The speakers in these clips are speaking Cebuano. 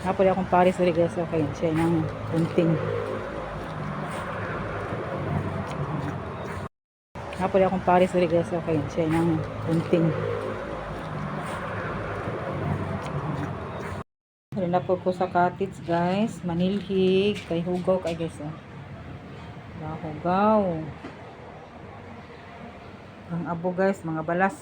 Napali akong pares diri, guys. Okay, siya nang gunting. Napali akong pares diri, guys. Okay, siya nang gunting. Dali na po ko sa cottage, guys. Manilhig. Kay hugaw kay, guys. Oh. Hugaw. Ang abo, guys, mga balas.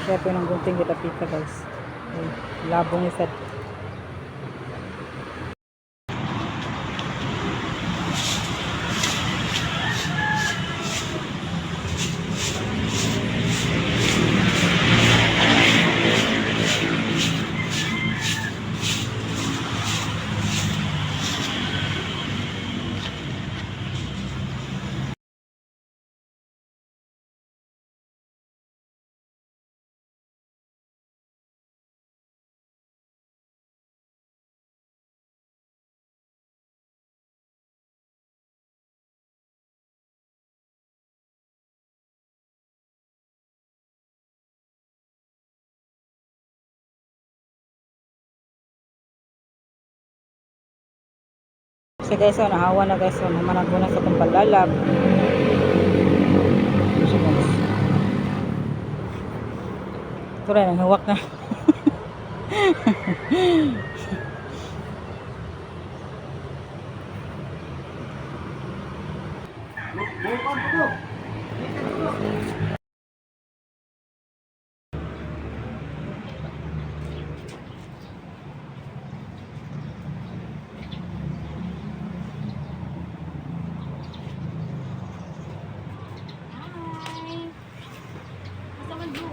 Siya po ng gunting gilapita, guys. Ay, labong isa. Kasi, guys, oh, nahawa na, guys. Oh, namanag na sa kong palalab. Siya, guys. Ito rin, ang hawak na. Hi! Asa man do?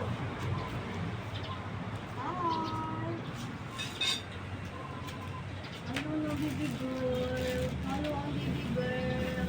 Hi! Hello, no, baby girl. Hello, ang baby girl.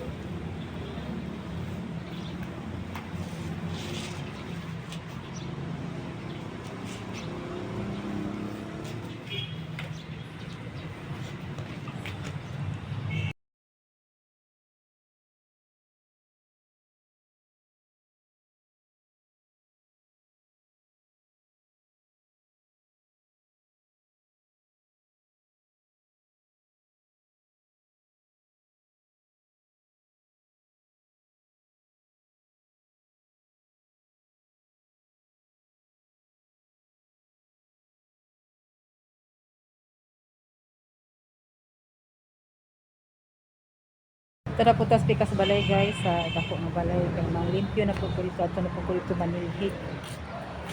Tara po tas pikas balay, guys, sa dako nga balay kay mang limpyo na po ko dito, ato na po ko dito manilhig.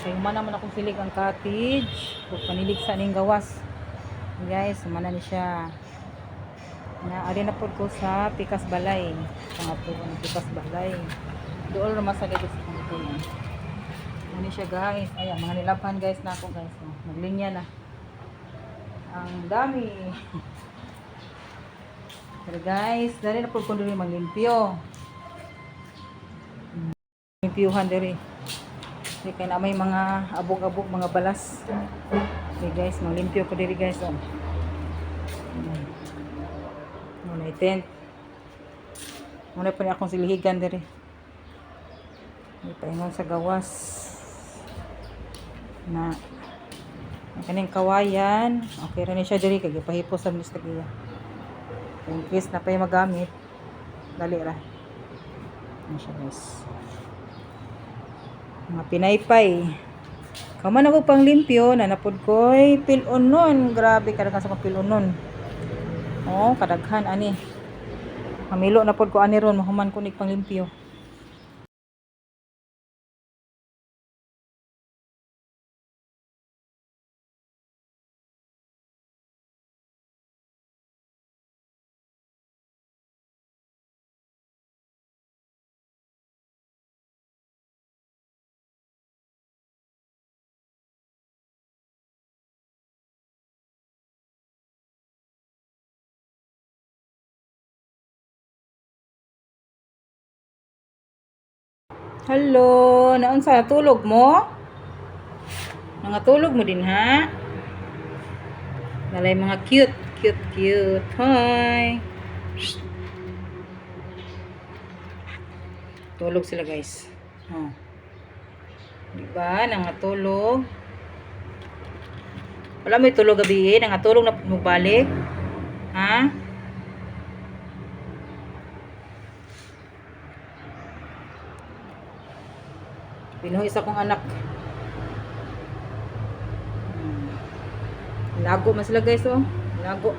Kay humana man akong silig ang cottage, ug panilig sa ning gawas. Guys, humana ni siya. Na ari na po ko sa pikas balay. Pangato ang pikas balay. Dool ra man sa dito sa pangato. Ano siya, guys? Ayan, mga nilapan, guys, na ako, guys. Oh, naglinya na. Ang dami. Pero guys, dali na po kung dili maglimpyo. Limpyuhan diri. Di kay na may mga abog-abog, mga balas. Okay guys, maglimpyo ko diri, guys. Oh. Muna tent. Muna pa ni akong silihigan diri. May paingon sa gawas. Na. Ang kaning kawayan. Okay ra ni siya diri kay gipahipos sa Mr. Gia. In case na pa'y magamit, dali ra. Ano siya, guys. Mga pinaypay. Kaman ako pang limpyo, nanapod ko'y pilonon. Grabe, kadaghan sa kong pilonon. Oh, kadaghan, ani. Mamilo na pod ko ani ron, mahuman ko nig panglimpyo. Hello, naunsa natulog mo? Nangatulog mo din ha? Nalay mga cute, cute, cute. Hi. Shh. Tulog sila, guys. Oh. Di ba? Nangatulog. Wala mo tulog gabi eh. Nangatulog na mubalik. Ha? Pinuhi sa akong anak. Lago man sila, guys, oh. Lago.